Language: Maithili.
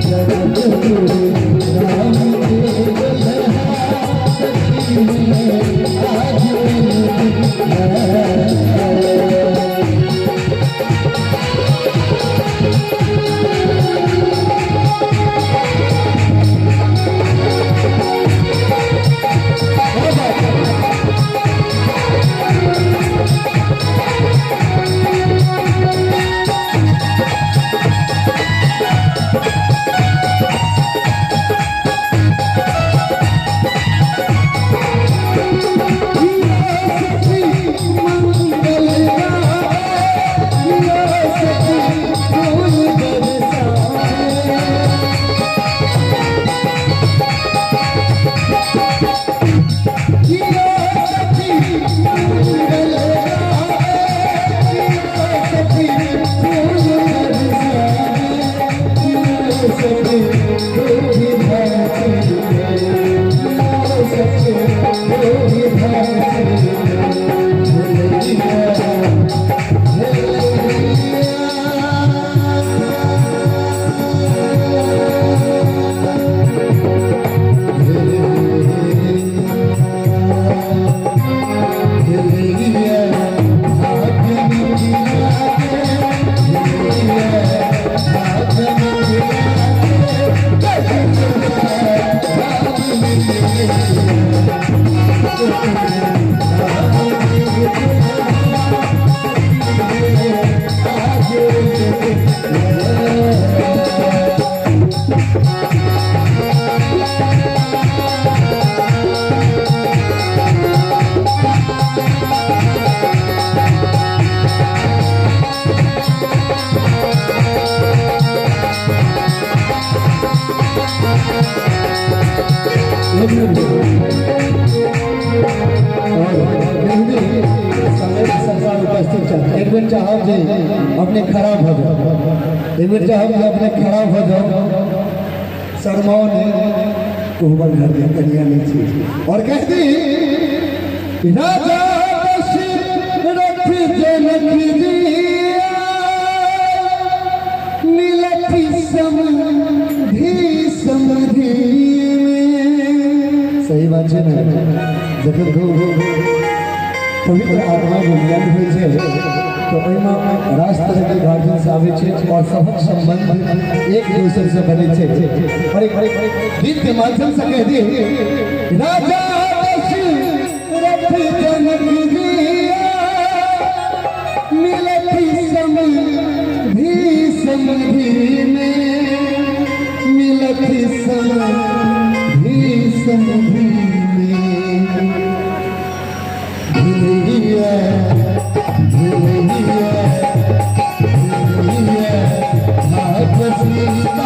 जनकपुर राम के दुल्हा सखी में आज मिलती है। मंगल सखी फूल बरसाए। सखी मंगल सखी फूल बरसाए। सखी तू भांति सखी तू भांति एक मिनट और हिंदी समय सरकार उपस्थित छथि। एक बेर चाहब जे अपने खड़ा भऽ जाओ, एक बेर चाहब जे अपने खड़ा भऽ जाओ। शर्माओ नहीं, कोहबर घर के कनिया नहीं छी। और कह दी, राजा दशरथ जनक जिया मिलथि समधि समधि में। सही बात छै ने? जखन दू पवित्र आत्मा के मिलन होइ छै तऽ ओहिमे रास तरहके गार्जियन आबै छै और सभक संबंध एक दोसर से बनै छै। और एक गीत के माध्यम से कह दी, राजा दशरथ जनक जिया मिलथि समधि समधि में, मिलथि समधि समधि में। भैया भैया भैया भाग्य सीता।